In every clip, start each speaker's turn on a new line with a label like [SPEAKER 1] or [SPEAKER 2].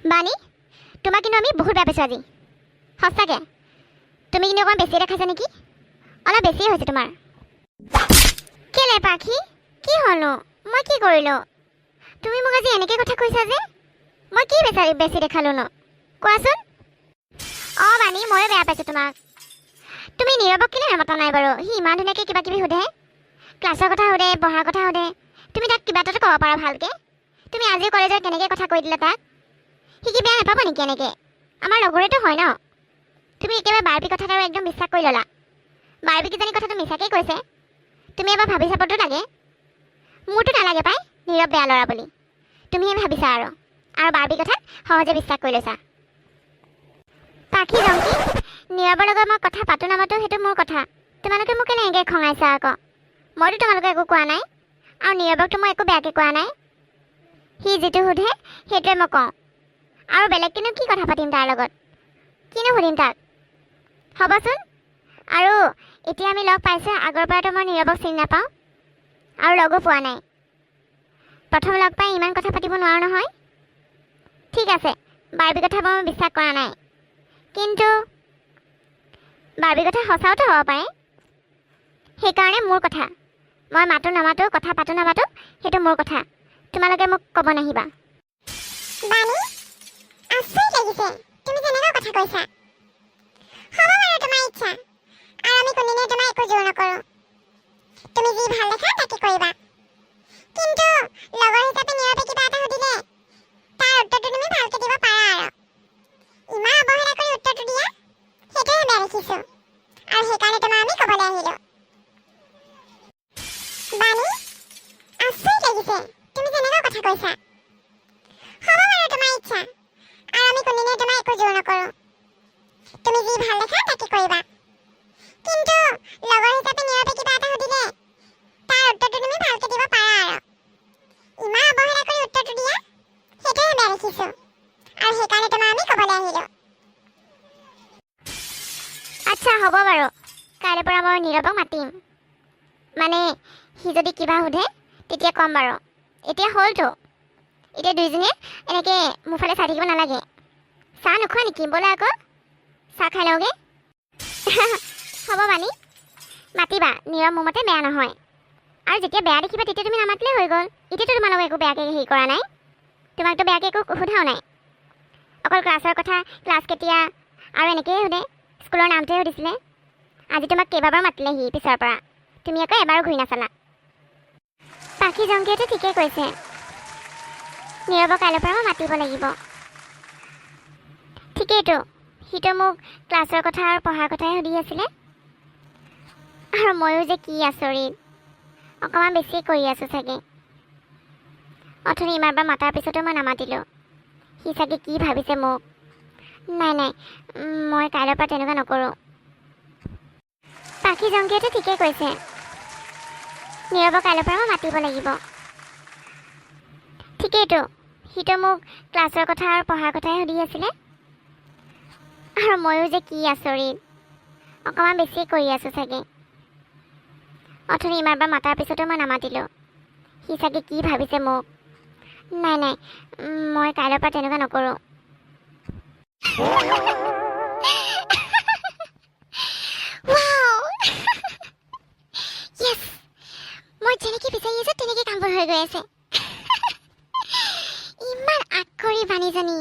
[SPEAKER 1] বাণী, তোমাক কিন্তু আমি বহুত বেয়া পাইছোঁ আজি। সঁচাকৈ তুমি কিন্তু অকণমান বেছিয়ে দেখাইছা নেকি? অলপ বেছিয়ে হৈছে তোমাৰ। কেলে পাখি, কি হ'লনো? মই কি কৰিলোঁ? তুমি মোক আজি এনেকৈ কথা কৈছা যে মই কি বেচাৰি বেছি দেখালোনো, কোৱাচোন? অঁ বাণী, ময়ো বেয়া পাইছোঁ তোমাক। তুমি নীৰৱক কেলৈ নামাতা নাই বাৰু? সি ইমান ধুনীয়াকৈ কিবা কিবি সোধে, ক্লাছৰ কথা সোধে, পঢ়াৰ কথা সোধে। তুমি তাক কিবা এটাতো ক'ব পাৰা ভালকৈ। তুমি আজি কলেজত কেনেকৈ কথা কৈ দিলা তাক? সি কি বেয়া নাপাব নেকি এনেকৈ? আমাৰ লগৰেতো হয় ন? তুমি একেবাৰে বাৰ্বি কথাত আৰু একদম বিশ্বাস কৰি ল'লা। বাৰ্বি কিজানি কথাটো মিছাকেই কৈছে। তুমি এবাৰ ভাবি চাবতো লাগে। মোৰতো নালাগে পাই নীৰৱ বেয়া ল'ৰা বুলি। তুমিহে ভাবিছা আৰু বাৰ্বি কথাত সহজে বিশ্বাস কৰি লৈছা। পাখি, জংকি, নীৰৱৰ লগত মই কথা পাতো নামাতো সেইটো মোৰ কথা। তোমালোকে মোক কেলৈ এনেকৈ খঙাইছা আকৌ? মইতো তোমালোকে একো কোৱা নাই আৰু নীৰৱকতো মই একো বেয়াকৈ কোৱা নাই। সি যিটো সোধে সেইটোৱে মই কওঁ। আৰু বেলেগকেনো কি কথা পাতিম তাৰ লগত? কিনো সুধিম তাক? হ'বচোন। আৰু এতিয়া আমি লগ পাইছোঁ, আগৰ পৰাতো মই নীৰৱক চিনি নাপাওঁ আৰু লগো পোৱা নাই। প্ৰথম লগ পাই ইমান কথা পাতিব নোৱাৰোঁ নহয়। ঠিক আছে, বাৰ্বি কথা মই বিশ্বাস কৰা নাই, কিন্তু বাৰ্বি কথা সঁচাওতো হ'ব পাৰে। সেইকাৰণে মোৰ কথা, মই মাতো নামাতো, কথা পাতো নাপাতো, সেইটো মোৰ কথা। তোমালোকে মোক ক'ব নাহিবা।
[SPEAKER 2] বাণী, আচৰিত লাগিছে তুমি যেনেকুৱা কথা কৈছা। হ'ব বাৰু, তোমাৰ ইচ্ছা। আৰু আমি কোনোদিনে তোমাৰ একো জোৰ নকৰোঁ। তুমি যি ভাল দেখা তাকে কৰিবা। কিন্তু লগৰ হিচাপে নীৰৱে কিবা এটা সুধিলে তাৰ উত্তৰটো তুমি ভালকে দিব পাৰা। আৰু ইমান অৱহেলা কৰি উত্তৰটো দিয়া, সেইটোহে বেয়া দেখিছোঁ আৰু সেইকাৰণে তোমাৰ আমি ক'বলৈ আহিলোঁ। বাণী, আচৰিত লাগিছে তুমি যেনেকুৱা কথা কৈছা। হ'ব বাৰু, তোমাৰ ইচ্ছা। আৰু আমি কোনোদিনে তোমাৰ একো জোৰ নকৰোঁ। তুমি যি ভাল দেখা তাকে কৰিবা। কিন্তু লগৰ হিচাপে নীৰৱে কিবা এটা সুধিলে তাৰ উত্তৰটো তুমি ভালকে দিব পাৰা। আৰু ইমান অৱহেলা কৰি উত্তৰটো দিয়া, সেইটোহে বেয়া দেখিছোঁ আৰু সেইকাৰণে তোমাৰ আমি ক'বলৈ আহিলোঁ।
[SPEAKER 1] আচ্ছা, হ'ব বাৰু। কাইলৈৰ পৰা মই নীৰৱক মাতিম। মানে সি যদি কিবা সোধে তেতিয়া ক'ম বাৰু। এতিয়া হ'লতো, এতিয়া দুইজনীয়ে এনেকৈ মোৰ ফালে চাই থাকিব নালাগে। চাহ নোখোৱা নেকি? ব'লা আকৌ, চাহ খাই লওঁগৈ। হ'ব বাণী, মাতিবা। নীৰৱ মোৰ মতে বেয়া নহয়। আৰু যেতিয়া বেয়া দেখিবা তেতিয়া তুমি নামাতিলে হৈ গ'ল। এতিয়াতো তোমালোকক একো বেয়াকৈ হেৰি কৰা নাই, তোমাকতো বেয়াকৈ একো সোধাও নাই। অকল ক্লাছৰ কথা, ক্লাছ কেতিয়া আৰু এনেকৈয়ে সোধে। স্কুলৰ নামটোৱে সুধিছিলে। আজি তোমাক কেইবাবাৰ মাতিলে সি পিছৰ পৰা, তুমি আকৌ এবাৰো ঘূৰি নাচালা। পাখি, জংকীয়েতো ঠিকেই কৈছে। নীৰৱক কাইলৈৰ পৰা মই মাতিব লাগিব। ঠিকেইতো, সিটো মোক ক্লাছৰ কথা আৰু পঢ়াৰ কথাই সুধি আছিলে। আৰু ময়ো যে কি আচৰিত, অকণমান বেছি কৰি আছোঁ চাগে। অথনি ইমানবাৰ মাতাৰ পিছতো মই নামাতিলোঁ। সি চাগে কি ভাবিছে মোক? নাই নাই, মই কাইলৈৰ পৰা তেনেকুৱা নকৰোঁ। পাখি, জংকীয়েতো ঠিকেই কৈছে। নীৰৱক কাইলৈৰ পৰা মই মাতিব লাগিব। ঠিকেইতো, সিটো মোক ক্লাছৰ কথা আৰু পঢ়াৰ কথাই সুধি আছিলে। আৰু ময়ো যে কি আচৰিত, অকণমান বেছি কৰি আছোঁ চাগে। অথনি ইমানবাৰ মাতাৰ পিছতো মই নামাতিলোঁ। সি চাগে কি ভাবিছে মোক? নাই নাই, মই কাইলৈৰ পৰা তেনেকুৱা নকৰোঁ। Wow! Yes! মই যেনেকৈ বিচাৰি আছোঁ তেনেকৈ কামবোৰ হৈ গৈ আছে। ইমান আখৰি বাণীজনী।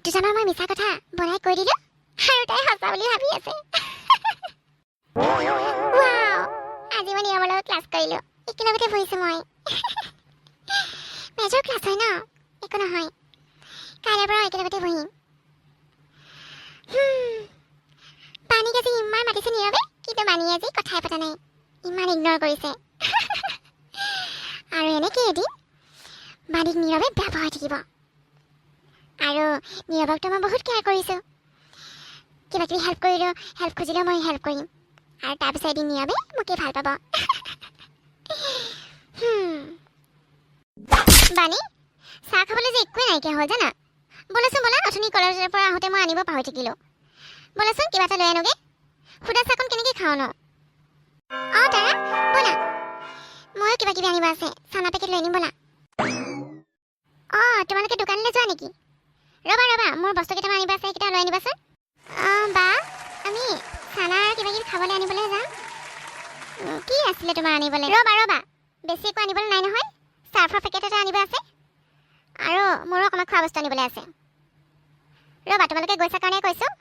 [SPEAKER 1] দুজনৰ মই মিছা কথা বনাই কৈ দিলোঁ আৰু তাই সঁচা বুলি ভাবি আছে। Wow! আজি মই নীৰৱৰ লগত ক্লাছ কৰিলোঁ। একেলগতে বহিছোঁ মই। মেজৰ ক্লাছ হয় ন, একো নহয়। কাইলৈৰ পৰা একেলগতে বহিম। বাণীক আজি ইমান মাতিছে নীৰৱে, কিন্তু বাণীয়ে আজি কথাই পতা নাই। ইমান ইগন'ৰ কৰিছে। আৰু এনেকৈ এদিন বাণীক নীৰৱে বেয়া পাই থাকিব। আৰু নীৰৱকতো মই বহুত কেয়াৰ কৰিছোঁ। কিবা কিবি হেল্প কৰিলেও, হেল্প খুজিলেও মই হেল্প কৰিম। আৰু তাৰপিছত এদিন নীৰৱে মোকেই ভাল পাব। বাণী, চাহ খাবলৈ যে একোৱেই নাইকিয়া হ'ল জানা। ব'লাচোন ব'লা, অথনি কলেজৰ পৰা আহোঁতে মই আনিব পাহৰি থাকিলোঁ। ব'লাচোন, কিবা এটা লৈ আনোগৈ। সুদা চাহকণ কেনেকৈ খাওঁ ন? অঁ তাৰা, ব'লা, ময়ো কিবা কিবি আনিব আছে। চানা পেকেট লৈ আনিম ব'লা। অঁ, তোমালোকে দোকানলৈ যোৱা নেকি? ৰ'বা ৰ'বা, মোৰ বস্তু কেইটামান আনিব আছে, সেইকেইটা লৈ আনিবাচোন। অঁ বা, আমি চানা আৰু কিবা কিবি খাবলৈ আনিবলৈ যাম। কি আছিলে তোমাৰ আনিবলৈ? ৰ'বা ৰ'বা, বেছি একো আনিবলৈ নাই নহয়। চাৰ্ফৰ পেকেট এটা আনিব আছে আৰু মোৰো অকণমান খোৱা বস্তু আনিবলৈ আছে। ৰ'বা, তোমালোকে গৈছা কাৰণে কৈছোঁ,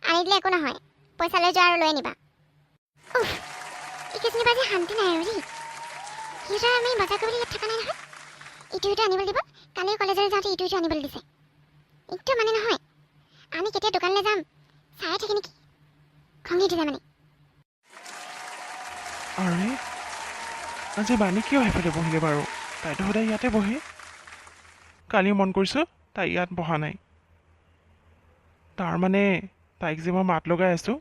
[SPEAKER 1] আনি দিলে একো নহয়। পইচা লৈ যোৱা আৰু লৈ আনিবা। উফ, এইকেইজনীৰ পৰা যে শান্তি নাই আৰু দেই। সিহঁতৰ আমি বজাৰ কৰিবলৈ ইয়াত থকা নাই নহয়। ইটো সিটো আনিবলৈ দিব। কালি কলেজলৈ যাওঁতে ইটো সিটো আনিবলৈ দিছে। একদম মানে নহয়, আমি কেতিয়া দোকানলৈ যাম চাই থাকে নেকি, খঙি উঠি যায় মানে।
[SPEAKER 3] আৰে, আজি বাণী কিয় সেইফালে বহিলে বাৰু? তাইতো সদায় ইয়াতে বহে। কালিও মন কৰিছোঁ, তাই ইয়াত বহা নাই। তাৰমানে তাইক যে মই মাত লগাই আছোঁ,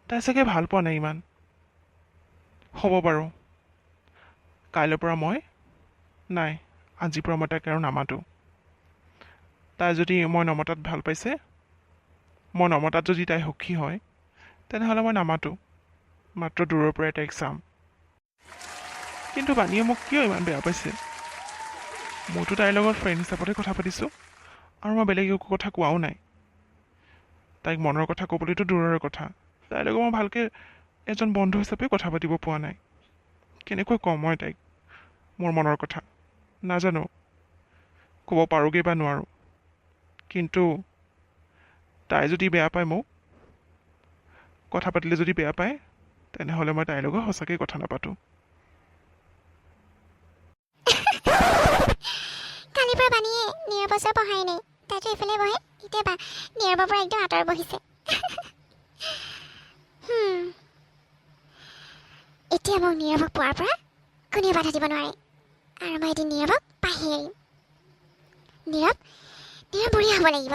[SPEAKER 3] তাই চাগে ভাল পোৱা নাই ইমান। হ'ব বাৰু, কাইলৈৰ পৰা মই নাই, আজিৰ পৰা মই তাইক আৰু নামাতোঁ। তাই যদি মই নমতাত ভাল পাইছে, মই নমতাত যদি তাই সুখী হয়, তেনেহ'লে মই নামাতোঁ, মাত্ৰ দূৰৰ পৰাই তাইক চাম। কিন্তু বাণীয়ে মোক কিয় ইমান বেয়া পাইছে? মইতো তাইৰ লগত ফ্ৰেণ্ড হিচাপতে কথা পাতিছোঁ আৰু মই বেলেগ একো কথা কোৱাও নাই। তাইক মনৰ কথা ক'বলৈতো দূৰৰে কথা, তাইৰ লগত মই ভালকৈ এজন বন্ধু হিচাপে কথা পাতিব পোৱা নাই। কেনেকৈ ক'ম মই তাইক মোৰ মনৰ কথা? নাজানো ক'ব পাৰোঁগৈ বা নোৱাৰোঁ। কিন্তু তাই যদি বেয়া পায় মোক, কথা পাতিলে যদি বেয়া পায়, তেনেহ'লে মই তাইৰ লগত সঁচাকৈ কথা নাপাতোঁ।
[SPEAKER 1] কালিৰ পৰা বাণীয়ে নীৰৱৰ ওচৰত বহাই নাই। তাইতো এইফালে বহে, এতিয়া বা নীৰৱৰ পৰা একদম আঁতৰত বহিছে। এতিয়া মোক নীৰৱক পোৱাৰ পৰা কোনেও বাধা দিব নোৱাৰে আৰু মই এদিন নীৰৱক পাহি এৰিম। নীৰৱ, নীৰৱ বঢ়িয়া হ'ব লাগিব।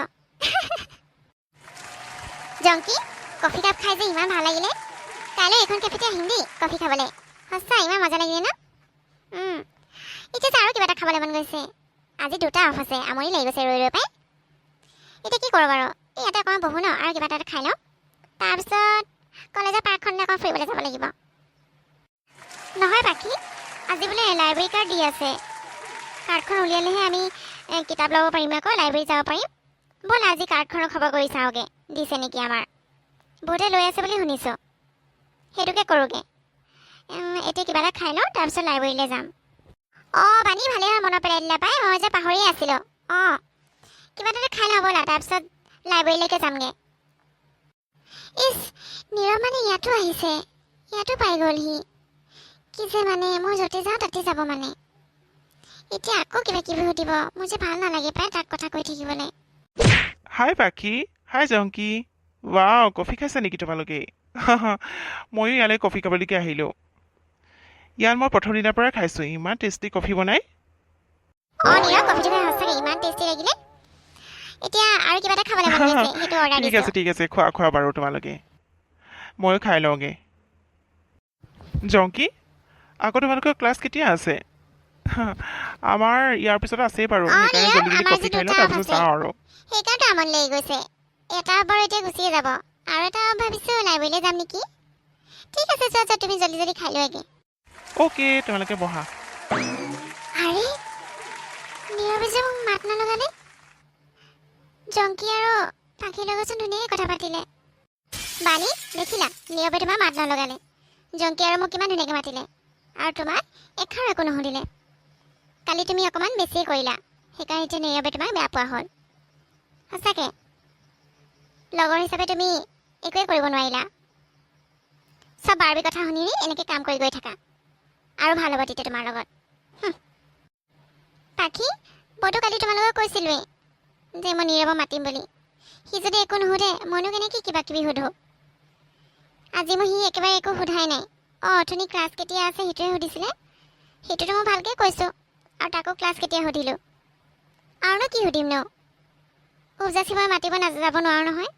[SPEAKER 1] জংকী, কফি কাপ খাই যে ইমান ভাল লাগিলে। কাইলৈ এইখন কেফেতে আহিম দেই কফি খাবলৈ। সঁচা ইমান মজা লাগিলে ন? এতিয়া যে আৰু কিবা এটা খাবলৈ মন গৈছে। আজি দুটা অফ আছে, আমনি লাগি গৈছে ৰৈ ৰৈ পাই। এতিয়া কি কৰোঁ বাৰু? এই ইয়াতে অকণমান বহোঁ ন আৰু কিবা এটা খাই লওঁ, তাৰপিছত কলেজৰ পাৰ্কখনলৈ অকণ ফুৰিবলৈ যাব লাগিব। নহয় বাকী, আজি বোলে লাইব্ৰেৰী কাৰ্ড দি আছে। কাৰ্ডখন উলিয়ালেহে আমি কিতাপ ল'ব পাৰিম, আকৌ লাইব্ৰেৰী যাব পাৰিম। ব'ল, আজি কাৰ্ডখনৰ খবৰ কৰি চাওঁগৈ দিছে নেকি আমাৰ। বহুতে লৈ আছে বুলি শুনিছোঁ, সেইটোকে কৰোঁগৈ। এতিয়া কিবা এটা খাই লওঁ, তাৰপিছত লাইব্ৰেৰীলৈ যাম। অঁ বাণী, ভালেই হ'ল মনত পেলাই দিলা পাই, মই যে পাহৰিয়ে আছিলোঁ। অঁ, কিবা এটা খাই লওঁ ব'লা, তাৰপিছত লাইব্ৰেৰীলৈকে যামগৈ। ইছ, নীৰৱ মানে ইয়াতো আহিছে, ইয়াতো পাই গ'লহি। কি যে মানে, মই য'তে যাওঁ তাতে যাব মানে। এতিয়া আকৌ কিবা কিবি সুধিব। মোৰ যে ভাল নালাগে পাই তাক কথা কৈ থাকিবলৈ।
[SPEAKER 3] হাই পাখি, হাই জংকী। ৱাও, কফি খাইছা নেকি তোমালোকে? ময়ো ইয়ালৈ কফি খাবলৈকে আহিলোঁ। ইয়াত মই প্ৰথম দিনাৰ পৰাই খাইছোঁ, ইমান টেষ্টি কফি বনাই।
[SPEAKER 1] অঁ নীৰৱ, কফিটো খাই সঁচাকৈ ইমান টেষ্টি লাগিলে। এতিয়া আৰু কিবা এটা খাবলৈ মন গৈছে, সেইটো অৰ্ডাৰ
[SPEAKER 3] ঠিক
[SPEAKER 1] দিছোঁ।
[SPEAKER 3] আছে, ঠিক আছে, খোৱা খোৱা বাৰু তোমালোকে, ময়ো খাই লওঁগৈ। জংকী, আকৌ তোমালোকৰ ক্লাছ কেতিয়া আছে? আমাৰ ইয়াৰ পিছত আছেই বাৰু। সেইকাৰণে
[SPEAKER 1] নীৰৱ,
[SPEAKER 3] জল্দি জল্দি
[SPEAKER 1] আমাৰ
[SPEAKER 3] কফি
[SPEAKER 1] যে
[SPEAKER 3] খাই লওঁ,
[SPEAKER 1] দুটা
[SPEAKER 3] তাৰপিছত
[SPEAKER 1] আছে।
[SPEAKER 3] যাওঁ আৰু।
[SPEAKER 1] সেইকাৰণেতো আমনি লাগি গৈছে। এটা বাৰু এতিয়া গুচিয়ে যাব আৰু এটা ভাবিছোঁ লাইব্ৰেৰীলৈ যাম নেকি। ঠিক আছে, যোৱা যোৱা, তুমি জল্দি জল্দি খাই লোৱাগৈ।
[SPEAKER 3] অ'কে, তোমালোকে বহা।
[SPEAKER 1] আৰে, নীৰৱে যে মোক মাত নলগালে। জংকী আৰু পাখিৰ লগতচোন ধুনীয়াকৈ কথা পাতিলে। বাণী, দেখিলা, নীৰৱে তোমাৰ মাত নলগালে। জংকী আৰু মোক কিমান ধুনীয়াকৈ মাতিলে আৰু তোমাক এষাৰো একো নুসুধিলে। কালি তুমি অকণমান বেছিয়ে কৰিলা, সেইকাৰণে এতিয়া নীৰৱে তোমাক বেয়া পোৱা হ'ল। সঁচাকৈ লগৰ হিচাপে তুমি একোৱে কৰিব নোৱাৰিলা। চব বাৰ্বি কথা শুনি এনেকৈ কাম কৰি গৈ থাকা আৰু ভাল হ'ব তেতিয়া তোমাৰ লগত। পাখি, মইতো কালি তোমালোকক কৈছিলোঁৱেই যে মই নীৰৱক মাতিম বুলি। সি যদি একো নুসুধে, মইনো কেনেকৈ কিবা কিবি সোধোঁ? আজি মই সি একেবাৰে একো সোধাই নাই। অঁ, অথনি ক্লাছ কেতিয়া আছে সেইটোৱে সুধিছিলে, সেইটোতো মই ভালকৈ কৈছোঁ আৰু তাকো ক্লাছ কেতিয়া সুধিলোঁ। আৰুনো কি সুধিম ন? উপযাচি মই মাতিব নাযাব নোৱাৰোঁ নহয়।